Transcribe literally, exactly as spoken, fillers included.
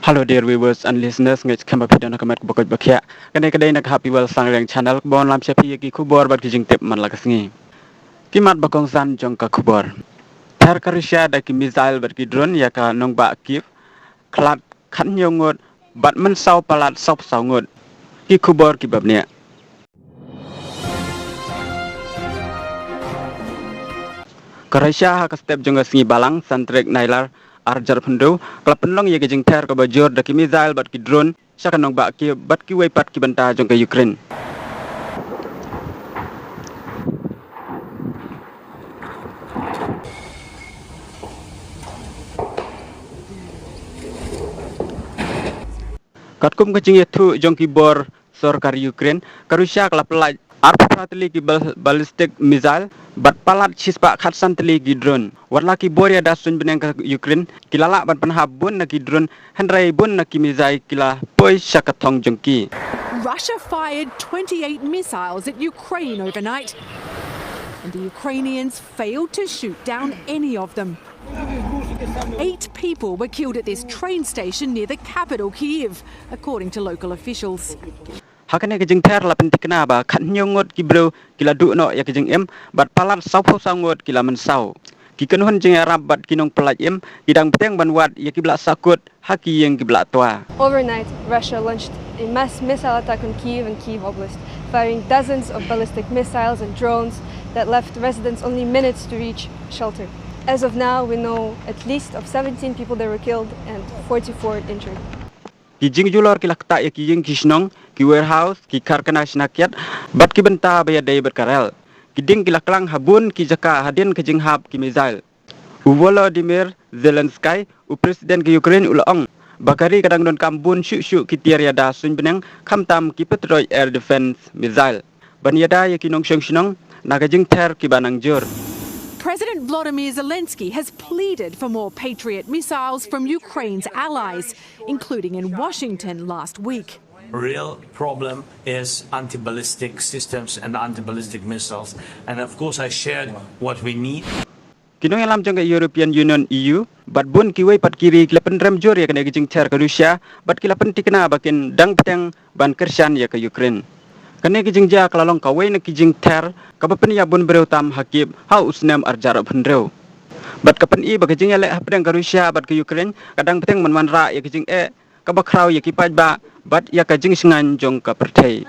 Hello dear viewers and listeners, ngeit skhem ba phi don ha ka met kaba koit ba khiah. Kane ka dei na ka Happy World Sangriang Channel, kaba wanlam sha phi ïa ki khubor bad ki jingtip man la ka sngi. Ki mat ba kongsan jong ka khubor. Ther ka Russia da ki missile bad ki drone ïa ka nongbah Kyiv, khlad khathynñiew ngut bad mynsaw palat sawphew saw ngut. Ki khubor kiba bniah. Ka Russia ha ka step jong ka sngi Balang, san tarik Nailar, arhajar arphew hynriew, ka la pynlong ïa ka jingther kaba jur da ki missile bad ki drone sha ka nongbah Kyiv bad kiwei pat ki bynta jong ka Ukraine. Katkum ka jingïathuh jong ki bor sorkar Ukraine, ka Russia ka la pyllait arphew phra tylli ki bal-, ballistic missile bad palat shispah khatsan tylli ki drone. Wat la ki bor ïada suiñ bneng ka Ukraine ki la lah ban pynhap bun na ki drone, hynrei bun na ki missile ki la poi sha ka thong jong ki. Russia fired twenty-eight missiles at Ukraine overnight, and the Ukrainians failed to shoot down any of them. Eight people were killed at this train station near the capital, Kyiv, according to local officials. Ha kane ka jingther la pynthikna ba khathynñiew ngut ki briew ki la duh noh ïa ka jingim bad palat sawphew saw ngut ki la mynsaw. Ki kynhun jingïarap bad ki nongpyllait im ki dang bteng ban wad ïa kiba la sahkut ha ki ïing kiba la twa. Overnight, Russia launched a mass missile attack on Kyiv and Kyiv Oblast, firing dozens of ballistic missiles and drones that left residents only minutes to reach shelter. As of now, we know at least of seventeen people that were killed and forty-four injured. Ki jingjulor ki la ktah ïa ki ïing ki shnong, ki warehouse, ki karkhana shna kiad bad ki bynta ba ïadei bad ka rel. Ki ding ki la klang ha bun ki jaka hadien ka jinghap ki missile. U Volodymyr Zelensky, u President ka Ukraine, u la ong ba ka ri ka dang donkam bun shuh shuh ki tiar ïada suiñ bneng, khamtam ki Patriot air defense missile ban ïada ïa ki nongshong shnong na ka jingther kiba nang jur. President Volodymyr Zelensky has pleaded for more Patriot missiles from Ukraine's allies, including in Washington last week. Real problem is anti-ballistic systems and anti-ballistic missiles. And of course, I shared what we need. Ki nongïalam jong ka European Union, E U, bad bun kiwei pat ki ri ki la pynrem jur ïa kane ka jingther ka Russia bad ki la pynthikna ba kin dang bteng ban kyrshan ïa ka Ukraine. Kane ka jingjia ka la long kawei na ki jingther kaba pynïap bun briew tam ha Kyiv ha u snem arhajar arphew hynriew. Bad ka pyni ba ka jingïaleh hapdeng ka Russia bad ka Ukraine ka dang bteng ban wanrah ïa ka jingeh kaba khraw ïa ki paidbah bad ïa ka jingshngaiñ jong ka pyrthei.